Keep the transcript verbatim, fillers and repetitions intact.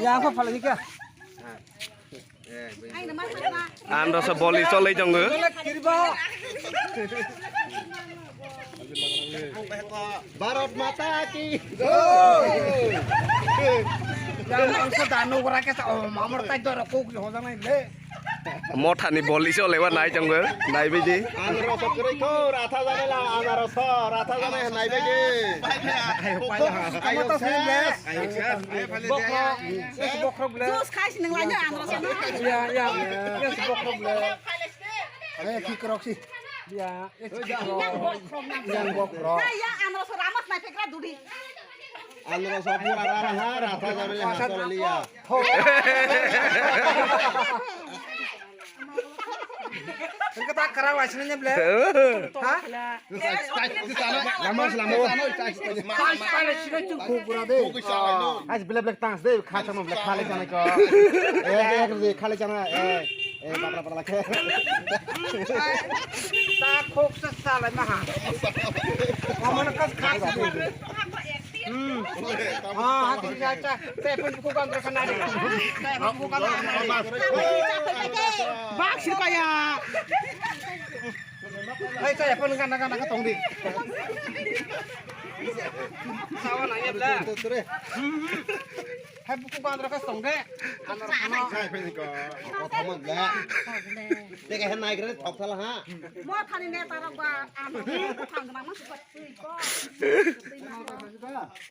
Yang apa paling ikan? Androso boli cholai tongo. Bharat Mata ki. Yang bangsa dano ora ke sa, oh, mamar tai doro kok di hoda nai le. Mothani boli cholai wa nai tongo. Nai bidi. Androso kwrwi kho, ratha jane la, androso, ratha jane nai bidi. Ayo, ayo. Ayo, ses. Bokhok. Bokhok le. Jus khai si nang lai androso. Ya, ya. Yes, bokhok le. Eh, kikrok si. Ya, yes, kikrok. Yang bokhok. Hai, ya, androso ramas nai pekra duri. Androso pura rara ha, ratha jane ha, soleliya. Ho. Engke tak kerang lai sini ble. Ha? Lama, lama. Pas pale sini tu khuk gura de. Ais bele bele tang de, kha chama bele khale chana ko. Eh, eh, khale chana, eh, eh, batra batra lakhe. Ta khuk sa sa lai maha. Kamu nak khas khas. Hmm. Ah, hati acha. Telepon buku kan terkena di. Telepon buku kan terkena di. Bak sih kaya. Hai, telepon kan kan kan tong di. Sawan aja bela. Hai buku kan terkena tong de. Anak anak. Saya pun kok. Kok tamat bela. Tega hen naik re, thok salah ha. Mo thani ne tarok ba, ano, thang nang mas.